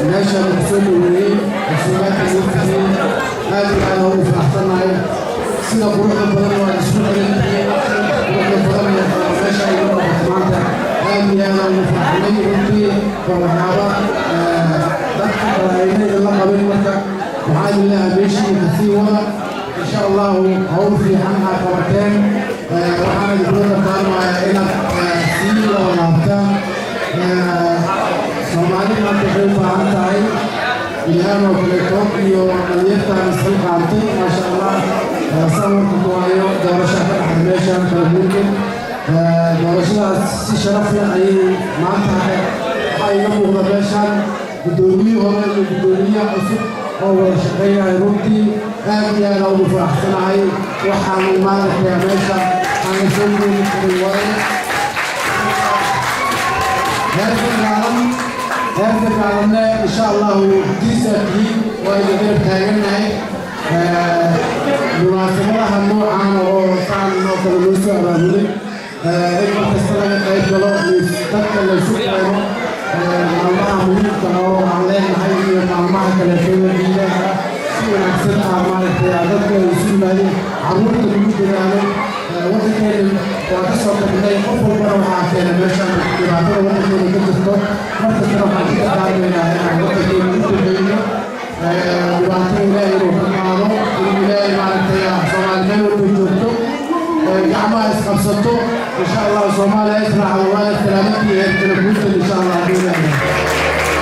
Meeshaan ku soo dhaweeyey, casuumaadka loo fidiyey, aad iyo aad ugu faraxsannahay. Sida quruxda badan waa isku xiran, quruxda badan meesha ay noqoto maanta, aad iyo aad ugu faraxnay. Runtii waa waxyaaba dadka kale aynayda la qabin. Marka waxaa idin leeyahay, meeshii kasii wada, insha Allahu. Hawl fiican aad qabateen. Waxaan idinkula dardaarmayaa inaad sii wada laabtaan. Soomaali maanta waxay u baahan tahay Ilhaan oo kaleeto iyo dhalinyartan isxilqaantay, maasha Allah. Saan warka ku hayo, doorasha ka dhaxay meeshan kala guurkan. Doorashadaas si sharaf leh ayay maanta. Waxaa iga muuqda meeshan guddoomiyihii hore iyo guddoomiyaha cusub oo wada shaqeynaya. Runtii aad iyo aad ugu faraxsanahay. Waxaanu maaragtay meesha aan la soo koobi karin waaye. Heer federaalan, heer federaalne, insha Allahu diisaa tihiin, waa idin garab taagannahay. Munaasabadaha noocaan oo saan oo kale loo soo abaabulay, in markasta laga qayb galo, dadka laysu keeno, maalmaha muhiimka oo aan leenahay iyo maalmaha kaleetooda ciidaha, si wanaagsan ah maaragtay dadka ay isu yimaadeen, carruurta lagu dadaalo. Waddankeena waa ka soo tagnay, qof walbana waxaa keena meeshaan dhibaatada waddankeena ka jirto. Markastana waxaan ku dardaarmaynaa inaan waddankeena u duceyno, dhibaatada Ilaahay inuu ka qaado, inuu Ilaahay maaragtay Soomaali meel walba joogto gacmaha isqabsato, insha Allah. Soomaaliya israacdo. Waa salaamadii heer kala guurtan, insha Allah, hadduu Ilaahay.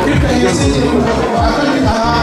Dhibka haysan jiray waxaa ka mid ahaa